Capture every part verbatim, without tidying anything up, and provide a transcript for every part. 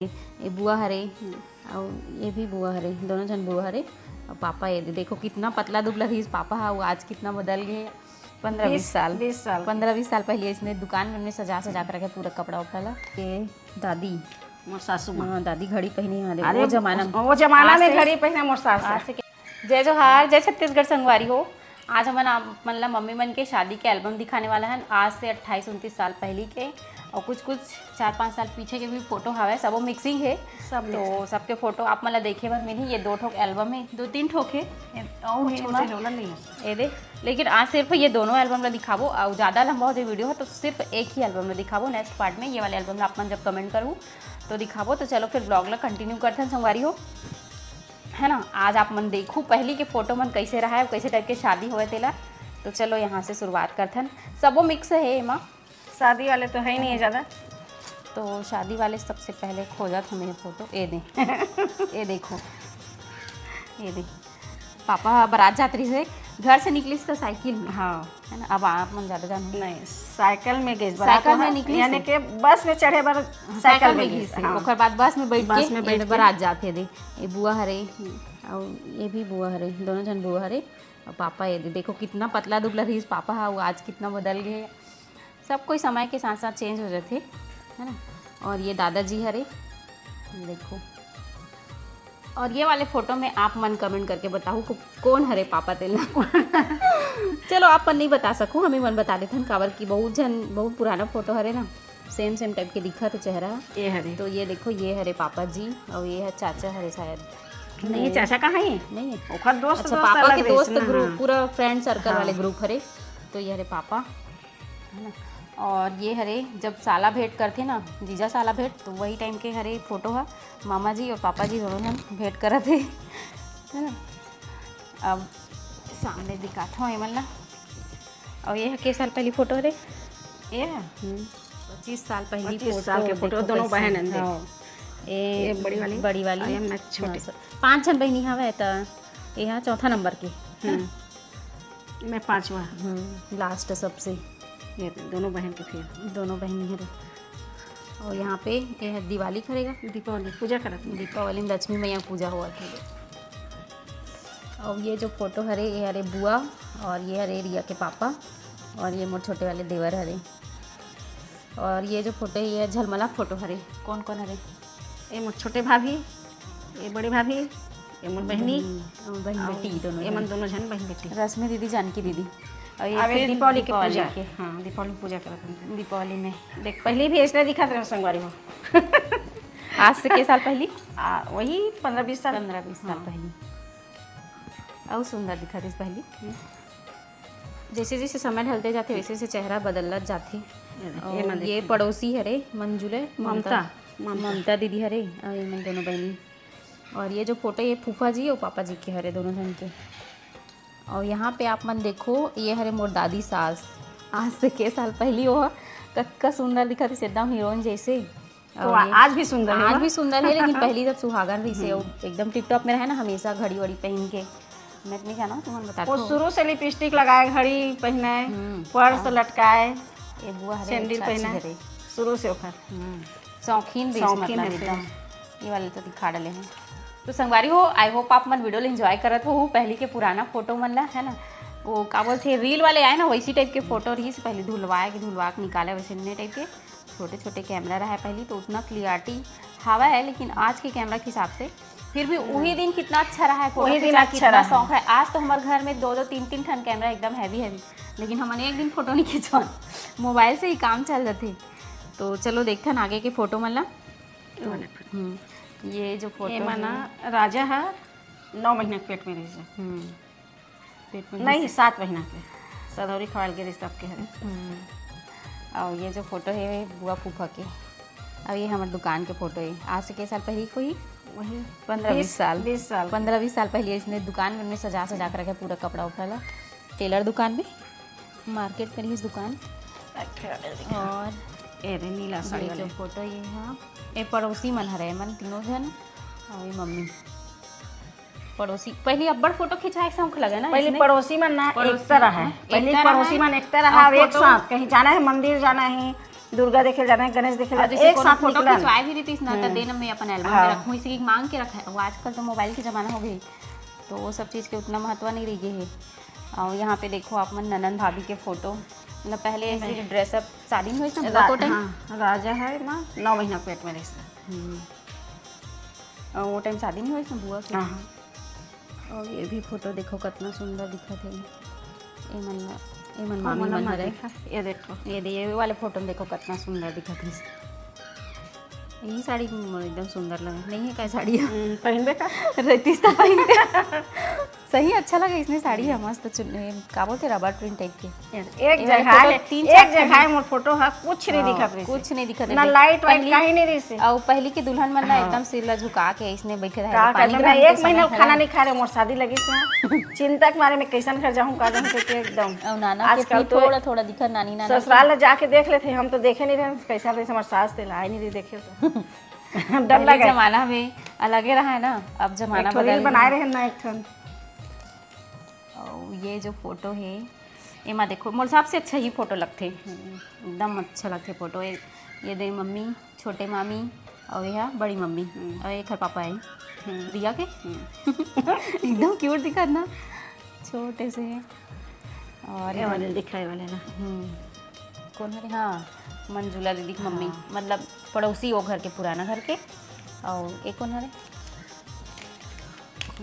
ये बुआ हरे, अउ ये भी बुआ हरे, दोनों झन बुआ हरे। अउ पापा, ये दे-, देखो कितना पतला दुबला रहिस पापा हा, वो आज कितना बदल गए। पंद्रह बीस बीस, साल, बीस साल। पंद्रह बीस साल पहले इसने दुकान में सजा सजा के रखे पूरा कपड़ा उपड़ा ला। ये दादी, मोर सासू माँ। हाँ, दादी घड़ी पहनी है, अरे वो जमाना में। वो जमाना आज में से घड़ी पहने मोर सास। आज से जय जोहार, जय छत्तीसगढ़ संगवारी हो। आज हमन आप मन ला मम्मी मन के शादी के एल्बम दिखाने वाला हन। आज से अट्ठाईस उनतीस साल पहली के, और कुछ कुछ चार पाँच साल पीछे के भी फोटो हवे, सबो मिक्सिंग है। सब तो मिक्सिंग। सबके फोटो आप मन ला देखे बर मिलही। ये दो ठोक एल्बम है, दो तीन ठोक है, और वो है छोटे एमा। वाला नहीं है। ये दे, लेकिन आज सिर्फ ये दोनों एल्बम ला दिखाबो, और ज़्यादा लंबा हो जाए वीडियो है तो सिर्फ एक ही एल्बम ला दिखाबो। नेक्स्ट पार्ट में ये वाले एल्बम ला आप मन जब कमेंट करहू तो दिखाबो। तो चलो फिर ब्लॉग ला कंटिन्यू करथन संगवारी हो, है ना। आज आप मन देखू पहली के फोटो मन कैसे रहा है, कैसे टाइप के शादी होए तेला। तो चलो यहाँ से शुरुआत करथन। सबो मिक्स है एमा। शादी वाले तो है ही नहीं है ज़्यादा। तो शादी वाले सबसे पहले खोजत हमें फोटो। ए दे, ए देखो, ए दे, पापा बारात जात रहिस हे, घर से निकलिस तो साइकिल में। हाँ। है ना, अब आप मन ज़्यादा जान नहीं, साइकिल में गेस बारात साइकिल में वहाँ, निकलिस यानी हे। कि बस में चढ़े बर हाँ, साइकिल साइकिल में में गेस, गेस हे। हाँ। ओकर बाद बस में बैठ बस के में बैठ ये के। बारात जात हे दे। ये बुआ हरे, हम्म। और ये भी बुआ हरे, दोनों जन बुआ हरे। और पापा ये दे, देखो कितना पतला दुबला रहिस पापा हा, वो आज कितना बदल गए। सब कोई समय के साथ साथ चेंज हो जाते, है ना। और ये दादाजी हरे, ये देखो। और ये वाले फोटो में आप मन कमेंट करके बताओ को-, कौन हरे पापा तेला। चलो, आप मन नहीं बता सकू, हम ही मन बता देथन, काबर कि बहुत जन, बहुत पुराना फोटो हरे ना, सेम सेम टाइप के दिखत हे चेहरा। ये हरे। तो ये देखो, ये हरे पापा जी, और ये है चाचा हरे शायद। नहीं, चाचा कहाँ है? नहीं है। ओकर दोस्त, अच्छा, दोस्त पापा अलग के रहिस दोस्त ना, ग्रुप, हाँ। पूरा फ्रेंड सर्कल हाँ। वाले ग्रुप हरे। तो ये हरे पापा, है ना। और ये हरे जब साला भेंट करथे ना, जीजा साला भेंट, तो वही टाइम के हरे फोटो है। मामा जी और पापा जी दोनों जन भेंट करत हे, है ना। अब सामने दिखात हूँ एमन ला। और ये के साल पहली फोटो हरे? ये हम्म। पच्चीस साल पहली पच्चीस साल फोटो, के फोटो, देखो दोनों कैसे। बहन हन, देख। हाँ। ये ये बड़ी वाली। बड़ी वाली। और ये मैं छोटी। हाँ, स-, पांच जन बहनी हवे त ये हा चौथा नंबर के। हम्म। मैं पांचवा। हम्म, लास्ट सबसे। ये दोनों बहन के फिर। दोनों बहनी हरे। और यहाँ पे ये है दिवाली करेगा। दीपावली पूजा करत हे। दीपावली में लक्ष्मी मैया पूजा होवत हे। और ये जो फोटो हरे, ये हरे बुआ, और ये हरे रिया के पापा, और ये मोर छोटे वाले देवर हरे। और ये जो फोटो है, ये झलमला फोटो हरे। कौन कौन हरे? ये मोर छोटे भाभी, ये बड़े भाभी, ये मोर बहनी। बहनी, और बहन और बेटी दोनों ये जन। मन दोनों जन बहन बेटी। रश्मि दीदी, जानकी दीदी। और ये अब ये फिर दीपावली की दीपावली पूजा। के। हाँ, दीपावली पूजा करत हन। दीपावली में। देख, पहले भी ऐसने दिखत रहे संगवारी हो। आज से के साल पहली? आ, वही पन्द्रह बीस साल। पन्द्रह बीस साल हाँ। पहली। अउ सुंदर दिखत रहिस पहली। हम्म। जैसे जैसे समय ढलते जाथे, वैसे वैसे चेहरा बदलत जाथे। ये दे, और ये मन ये देखो। पड़ोसी हरे, मंजुले, ममता, ममता। ममता दीदी हरे, और ये मन दोनों बहनी। और ये जो फोटो, ये फूफा जी और पापा जी के हरे, दोनों जन के। और यहाँ पे आप मन देखो, ये हरे मोर दादी सास। आज से के साल पहली वो कतका सुंदर दिखत रहिस, एकदम हीरोइन जैसे। तो और ये आज भी सुंदर है आज ना? भी सुंदर है, लेकिन पहली जब सुहागन रहिस हे, हम्म। वो एकदम टिप टॉप में रहे ना, हमेशा घड़ी वड़ी पहन के। मैं तो नहीं जाना, तुमन बता वो दो। शुरू से लिपस्टिक लगाए, घड़ी पहनाए, हम्म। पर्स हाँ। लटकाए, ये बुआ हरे, सैंडल चाची पहनाए, हरे। शुरू से ओकर। हम्म। शौकीन रहिस शौकीन मतलब है एकदम। फिर। ये वाले तो दिखा डाले हैं। तो संगवारी हो, I hope आप मन वीडियो ल एंजॉय करत हो। पहली के पुराना फोटो मन ला, है ना, वो का बोलथे, रील वाले आए ना, वैसी टाइप के फोटो रहिस। पहले धुलवाए के, धुलवा के निकाले, वैसे टाइप के। छोटे छोटे कैमरा रहा है पहली, तो उतना क्लियरिटी हवा है, लेकिन आज के कैमरा के हिसाब से फिर भी हम्म। वही दिन कितना अच्छा रहा है, फोटो वही दिन खिंचा अच्छा कितना रहा। शौक है। आज तो हमारे घर में दो दो तीन तीन ठन कैमरा एकदम हैवी हैवी, लेकिन हमन एक दिन फोटो नहीं खिंचवान, मोबाइल से ही काम चल जाथे। तो चलो देखथन आगे के फोटो मन ला। ये वाले फोटो। हम्म, ये जो फोटो ये है। माना राजा है, नौ महीना के पेट में रहिस हे। हम्म। पेट में नहीं, घुसे। सात महीना के। सधौरी खवाल गिरिस तब के हरे। हम्म। और ये जो फोटो है बुआ फूफा के, और ये हमारे दुकान के फोटो है। आज से के साल पहले कोई वही पन्द्रह बीस बीस साल। बीस साल। पन्द्रह बीस साल पहले इसने दुकान में सजा सजा के रखे पूरा कपड़ा उपड़ा ला। टेलर दुकान में, मार्केट में रहिस दुकान। अच्छा, और ये रे नीला साड़ी ये जो वाले। फोटो ये है, ये पड़ोसी मन हरे, मन तीनों जन और ये मम्मी। पड़ोसी, पहली अब्बड़ फोटो खिंचाए के शौक लगे ना पहली इसने? पड़ोसी मन ना पड़ोसी, एकता रहा है। हाँ, पहली एकता रहा पड़ोसी है। मन एकता रहा, और अब एक फोटो साथ कहीं जाना है, मंदिर जाना है, दुर्गा देखे जाना है, गणेश देखे और जाना जैसे है, एक कोनो साथ फोटो निकला ना। खिंचवाए भी रहितिस ना, त हम्म। देन मैं अपन एल्बम में हाँ। रखूँ, इसी की मांग के रखा है। वो आजकल तो मोबाइल के जमाना हो गई, तो वो सब चीज़ के उतना महत्व नहीं रह गए है। और यहाँ पे देखो आप मन ननन भाभी के फोटो, मतलब पहले ऐसे ड्रेसअप शादी में होइस ना, बुआ रा-, को टाइम। हाँ, राजा है माँ, नौ महीना पेट में रहिस। हम्म। और वो टाइम शादी में होइस ना बुआ के। हाँ, हाँ। और ये भी फोटो देखो कितना सुंदर दिखत है। ये मन ला, ये मन मामी मन मन ला हरे। देखा, ये देखो। ये दे, ये वाले फोटो में देखो कितना सुंदर दिखत है। यही साड़ी मोर एकदम सुंदर लगे। नहीं है क्या साड़ी? हम्म, पहनबे का? रहतीस तो पहनते। सही अच्छा लगे इसने साड़ी है, मस्त चुन-, ये का बोलते, रबर प्रिंट टाइप के। एक ये वाले जगह फोटो है, तीन एक चार जगह ठन है मोर फोटो है, कुछ नहीं हाँ, दिखत रहिस। कुछ नहीं दिखत ना रहिस। लाइट वाइट पहली- कहीं नहीं रहिस। और पहली के दुल्हन मन ना हाँ। एकदम सिर ला झुका के इसने बैठे रहे, का पानी करबे ग्रहण ना, एक के महीना समय खाना है। नहीं खा रहे, मोर शादी लगिस ना। चिंता के मारे मैं कैसन घर जाऊँ, का जाऊँ, करके एकदम। और नाना के आजकल भी तो थोड़ा थोड़ा दिखत, नानी नाना के। ससुराल ला जाके देख लेते, हम तो देखे नहीं रहे कैसा रहिस हमार सास, तेला आए नहीं रही देखे तो। डर पहले लगे। जमाना में अलगे रहा है ना, अब जमाना एक ठो बदल रील गया। बनाए रहे ना एक ठन। और ये जो फोटो है, एमा देखो, मोर सबसे अच्छा ही फोटो लगथे, एकदम अच्छा लगथे फोटो। ये, ये दे मम्मी, छोटे मामी, और यह बड़ी मम्मी, और एक हर पापा है रिया के। एकदम क्यूट दिखत ना, छोटे से। और ये वाले दिखाए वाले ना। हम्म, कौन हरे? हाँ, मंजुला दीदी की मम्मी, मतलब पड़ोसी वो घर के, पुराना घर के। और एक कौन हरे?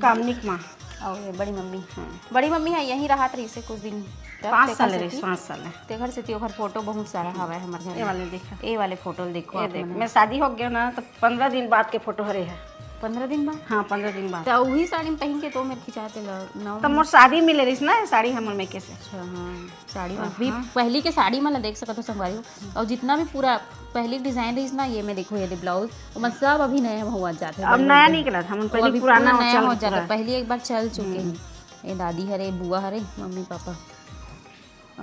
कामनिक माँ। और ये बड़ी मम्मी, बड़ी मम्मी है, यहीं रहत रहिस हे कुछ दिन तक, पाँच तेखर साल सेती- रहिस, पाँच साल है। तेखर सेती ओकर फोटो बहुत सारा हवे हमर घर ये में। वाले देखा। ये वाले फोटो ल देखो ये आप देख, मन। मैं शादी हो गया ना तो पंद्रह दिन बाद के फोटो हरे है। पंद्रह दिन बाद। हाँ, पंद्रह दिन बाद। तो वही साड़ी में पहन के तो मेरे खिंचाते ल-, नौ तो मोर शादी मिले रहिस ना, साड़ी हमर में कैसे। अच्छा, हाँ, साड़ी में भी पहली के साड़ी मन ला देख सकत हो संगवारी हो। और जितना भी पूरा पहली डिजाइन रहिस ना, ये में देखो, ये दे ब्लाउज, वो मन सब अभी नया हुआ जाते हैं, अब बड़ी नया बड़ी। निकला था, हमन वो पहले अभी पुराना पूरा और नया चल हो के जाता है, पूरा। पहली एक बार चल चुके हैं। ये दादी हरे, बुआ हरे, मम्मी पापा।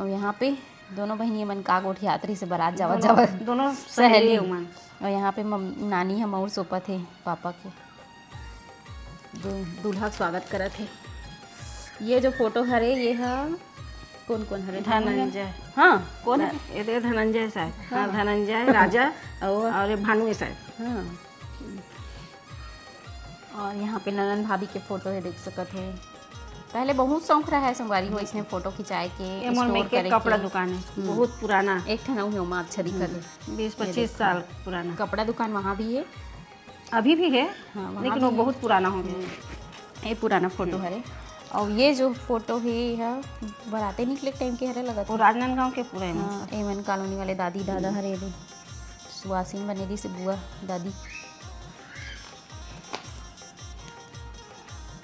और यहाँ पे दोनों बहिनी मन का गोठियात रहिस हे, बारात जावत दोनों- जावत। दोनों सहेली। सहेली मन। और यहाँ पे मम-, नानी ह मउर सोपत हे पापा के। दू-, दूल्हा के स्वागत करत हे। ये जो फोटो हरे, ये ह कौन कौन हरे? धनंजय। हाँ, कौन है? ये दे धनंजय साहब। हाँ, धनंजय, राजा और और ये भानु साहब। हाँ। और यहाँ पे ननन भाभी के फोटो है, देख सकत हो। पहले बहुत शौक रहा है संगवारी हो इसने फोटो खिंचाए के, ये मोर में store के करे कपड़ा के। दुकान है, बहुत पुराना, एक ठन अउ हे, ओमा अच्छा दिखत है। बीस पच्चीस साल पुराना। कपड़ा दुकान वहाँ भी है। अभी भी है, हाँ, वहाँ लेकिन भी वो है। बहुत पुराना हो गया। ये पुराना फोटो हरे। और ये जो फोटो है, यह बराते निकले टाइम के हरे लगत वो है। राजनांदगांव के पूरा है। हाँ, एमन कॉलोनी वाले दादी दादा हरे दे। सुवासिन बने रहिस हे बुआ दादी।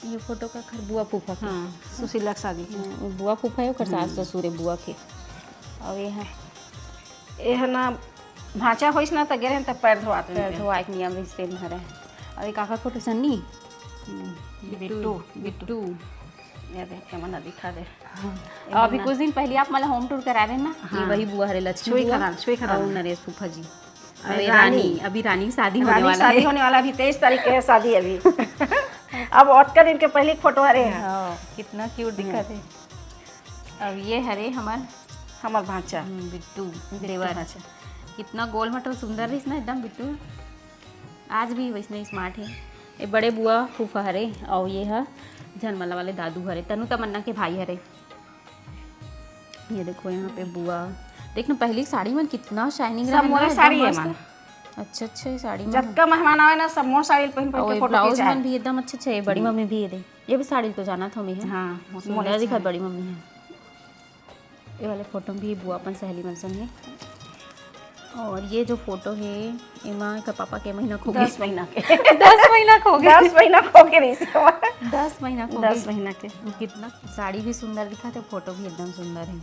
ये फोटो का खर बुआ फूफा के। हाँ, सुशीला के शादी के। हाँ, वो बुआ फूफा है, ओकर सास ससुर है बुआ के। और ये है ये है ना, भांचा होइस ना, त गे रहे त पैर धोआत पैर धोआए के नियम रहिस तेल हरे। और ये काकर फोटो सन्नी? बिट्टू, बिट्टू। ये देख के मन दिखा दे। और अभी कुछ दिन पहले आप मला होम टूर करा रहे ना, ये वही बुआ हरे, लक्ष्मी छुई बुआ खदान, छुई खदान। और नरेश फूफा जी। और और ये रानी। रानी, अभी रानी शादी होने रानी वाला शादी है। होने वाला, अभी तेईस तारीख के है शादी अभी। अब अटका दिन के पहली फोटो आ रहे हैं। हाँ, कितना क्यूट दिखत है। अब ये हरे हमार हमार भांचा। हम्म, बिट्टू देवर। अच्छा, कितना गोल मटोल सुंदर रहिस ना एकदम बिट्टू। आज भी वैसने स्मार्ट है। ये बड़े बुआ फूफा हरे, और ये ह झनमला वाले दादू हरे, तनु तमन्ना के भाई हरे। ये देखो यहाँ पे बुआ, देख ना पहली साड़ी मन कितना शाइनिंग सब मोरे साड़ी है मन। अच्छा अच्छा, ये साड़ी मन। जतका मेहमान आवे ना, सब मोर साड़ी पहन पहन और के ये फोटो ब्लाउज खिंचाए। मन भी एकदम अच्छे अच्छे है, बड़ी मम्मी भी ये दे, ये भी साड़ी तो जाना था मैं है। हाँ, सुंदर दिखत बड़ी मम्मी है। ये वाले फोटो में भी बुआ अपन सहेली मन संग है। और ये जो फोटो है, एमा एकर पापा के महीना खो गए। दस महीना के। दस महीना खो गए। दस महीना खो के रही थी हमार। दस महीना खो दस गए। महीना के। कितना साड़ी भी सुंदर दिखत है, फोटो भी एकदम सुंदर है।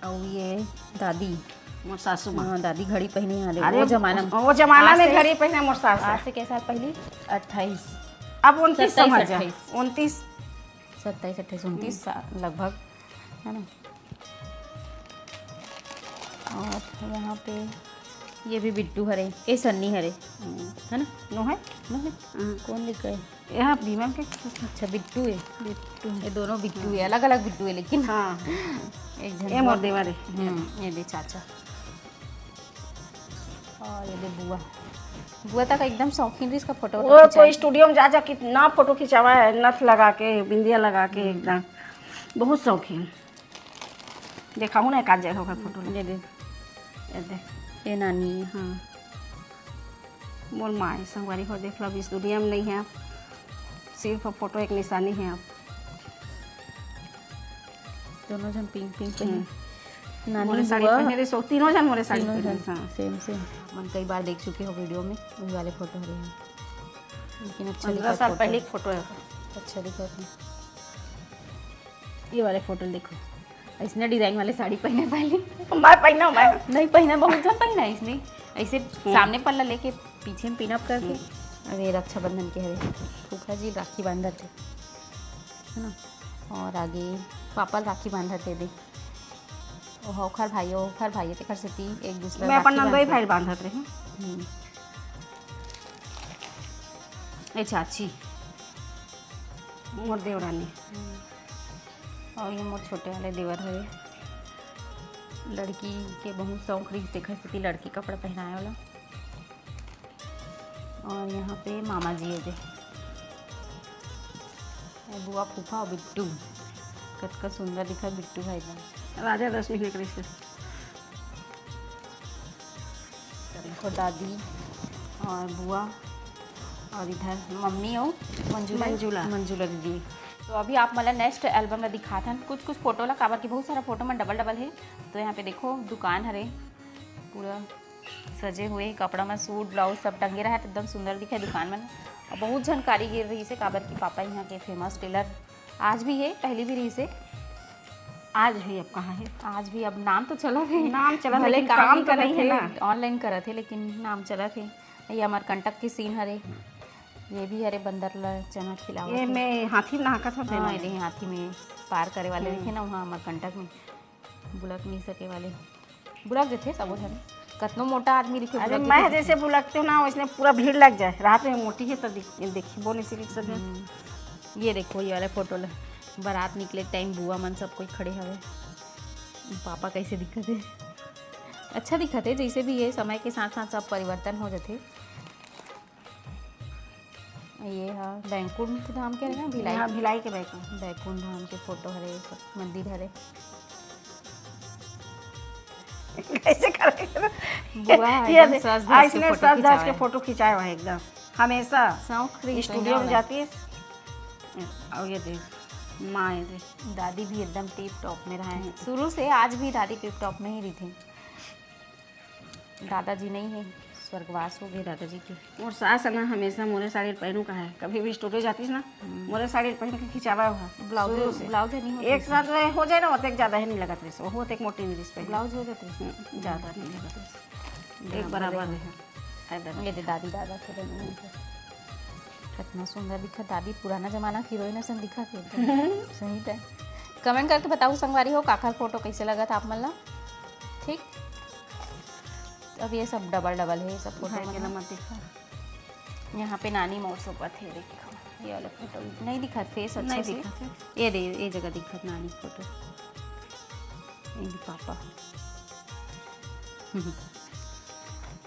और ये दादी, मोर सासू माँ। हाँ, दादी घड़ी पहनी है। अरे, वो जमाना में। वो जमाना आज में से- घड़ी पहने मोर सास। आज से कै साल पहली? अट्ठाईस। अब उनतीस सत्ताईस, समझ जा। अट्ठाईस। उनतीस। सत्ताईस अट्ठाईस उनतीस साल लगभग, है ना? और यहाँ पे ये भी बिट्टू हरे, ए सन्नी हरे, है ना? नो है। नो है? हम्म। कौन लिखा है? यहाँ विमल के। अच्छा, बिट्टू है। बिट्टू है। ये दोनों बिट्टू है, अलग अलग बिट्टू है लेकिन। हाँ। एक झन ये मोर देवर है। हम्म, ये दे चाचा। और ये दे बुआ। बुआ तक एकदम शौकीन रही इसका फोटो। वो तो स्टूडियो में जा जा कितना फोटो खिंचावा है, नथ लगा के, बिंदिया लगा के, एकदम बहुत शौकीन। देखाऊ ना एक आध जगह का फोटो। ये दे, ये दे, ये नानी है। हाँ। मोर माँ है, संगवारी हो, देख लो, अब इस दुनिया में नहीं है आप, सिर्फ फोटो एक निशानी है आप। दोनों जन पिंक पिंक पहने। नानी मोरे साड़ी बुआ, पहने रहे सो, तीनों जन मोरे साड़ी तीनों पहने जन रहे, हाँ। सेम सेम। मन कई बार देख चुके हो वीडियो में, वही वाले फोटो हरे हैं। लेकिन अच्छा पंद्रह दिखा साल फोटो। पहले की फोटो है। अच्छा दिखा था। ये वाले फोटो देखो, इसने डिजाइन वाले साड़ी पहने पहले। मैं पहना मैं। नहीं पहना, बहुत जन पहना है इसने। ऐसे सामने पल्ला लेके पीछे में पिनअप करके। अब ये रक्षाबंधन के हरे, फूफा जी राखी बांधत है, है ना? और आगे पापा राखी बांधत है दे। ओ ओखर भाई, ओ ओखर भाई, तेकर सेती एक दूसरा मैं अपन राखी नंदोई बांधत भाई बांधत रही। हम्म। ए चाची, मोर देवरानी। और ये मोर छोटे वाले देवर हरे। लड़की के बहुत शौक रही, तेकर सेती लड़की कपड़ा पहनाए वाला। और यहाँ पे मामा जी है दे। ये बुआ, फूफा और बिट्टू। कतका सुंदर दिखा बिट्टू भाई एकदम। राजा दस महीने के रिश्ते। देखो दादी और बुआ और इधर मम्मी और मंजुला। मंजुला। मंजुला दीदी। तो अभी आप मन ला नेक्स्ट एल्बम ला दिखात हन कुछ कुछ फोटो ला, काबर कि बहुत सारा फोटो मन डबल डबल है। तो यहाँ पे देखो दुकान हरे, पूरा सजे हुए कपड़ा में सूट ब्लाउज सब टंगे रहे, तो एकदम सुंदर दिखे दुकान मन। और बहुत झन कारीगर रही से, काबर कि पापा यहाँ के फेमस टेलर आज भी है, पहले भी रही से, आज भी अब कहाँ है? आज भी। अब नाम तो चला थे, नाम चला, भले लेकिन काम काम भी तो नहीं करत है है, ना। ऑनलाइन करत है, लेकिन नाम चला थे। ये अमरकंटक के सीन हरे, ये भी हरे बंदर ला चना खिलावत ये है। मैं हाथी में नहाकत होते हाँ, ना। ये हाथी में पार करे वाले रहिथे ना, वहाँ अमरकंटक में बुलक नहीं सके वाले, बुलक जथे सबो झन। कतनो मोटा आदमी रहिथे, अरे बुलक मैं जथे। जैसे बुलकते हो ना, वैसने पूरा भीड़ लग जाए। रात में मोटी है तो दिख- देखिबो नहीं सके सब। हम्म, ये देखो, ये वाले फोटो ला, बारात निकले टाइम बुआ मन सब कोई खड़े हवे। पापा कैसे दिखत है? अच्छा दिखत है, जैसे भी ये समय के साथ साथ सब परिवर्तन हो जाथे। ये हा बैकुंठ धाम के ना, भिलाई। हाँ, भिलाई के बैकुंठ। बैकुंठ धाम के फोटो हरे, सब मंदिर हरे। कैसे करेंगे? बुआ ये एकदम देख, सज धज के ऐसने फोटो सज धज के खिंचावे। फोटो खिंचाए हुआ है एकदम हमेशा। शौक रही स्टूडियो पहना में वाला। जाती है। और ये देख, माँ ये देख। दादी भी एकदम टिप टॉप में रहा है शुरू से, आज भी दादी टिप टॉप में ही रही थी। दादाजी नहीं है, स्वर्गवास हो गए दादाजी के। और सास है ना, हमेशा मोरे साड़ी पहनू का है, कभी भी स्टूडियो जाती है ना, मोरे साड़ी पहन के खिंचावा हुआ। ब्लाउज, शुरू से। ब्लाउज नहीं होती एक इसमें। साथ रहे हो जाए ना, वो एक ज्यादा ही नहीं लगत रही, वो एक मोटी नहीं रही पहले। ब्लाउज हो जाती है। हम्म, ज्यादा नहीं लगत रही, एक बराबर रहे। एकदम। ये दे दादी दादा के बने हुए थे। कितना सुंदर दिखा दादी, पुराना जमाना की हीरोइन असन दिखा थे एकदम। सही थे। कमेंट करके बताओ संगवारी हो, काखर फोटो कैसे लगा था आप मन ला। ठीक, अब ये सब डबल डबल है, ये सब फोटो भाई के मन। मत दिखा। यहाँ पे नानी मोर सोपत है, देखो ये वाला फोटो नहीं दिखा फेस अच्छा नहीं से। दिखा थे। ये दे, ये जगह दिखत नानी फोटो, ये दे पापा।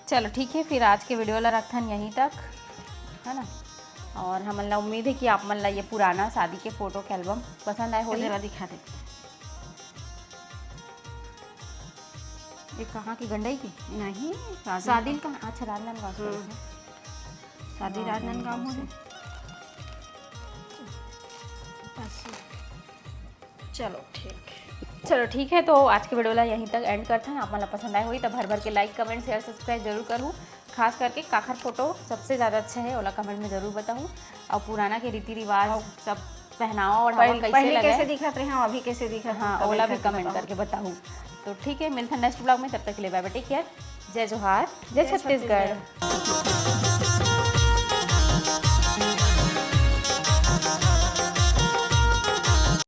चलो ठीक है, फिर आज के वीडियो ला रखथन यहीं तक, है ना। और हमन ला उम्मीद है कि आप मन ला ये पुराना शादी के फोटो के एल्बम पसंद आए होही। जरा दिखा दे। ये कहाँ की, गंडई की? नहीं, शादी शादी कहाँ? अच्छा, राजनांदगांव से। शादी राजनांदगांव में है। चलो ठीक। चलो ठीक है, तो आज के वीडियो ला यहीं तक एंड करथन। आप मन ला पसंद आए होही तो भर भर के लाइक, कमेंट, शेयर, सब्सक्राइब जरूर करू। खास करके काखर फोटो सबसे ज्यादा अच्छा है, ओला कमेंट में जरूर बताहू। और पुराना के रीति रिवाज, सब पहनावा ओढ़ावा पहले, कैसे पहले लगा कैसे है? दिखत रहे हैं, अभी कैसे दिखत हाँ, हैं, ओला भी करके कमेंट बताओ। करके बताहू। तो ठीक है, मिलथन नेक्स्ट ब्लॉग में, तब तक के लिए बाय बाय, टेक केयर, जय जोहार, जय छत्तीसगढ़।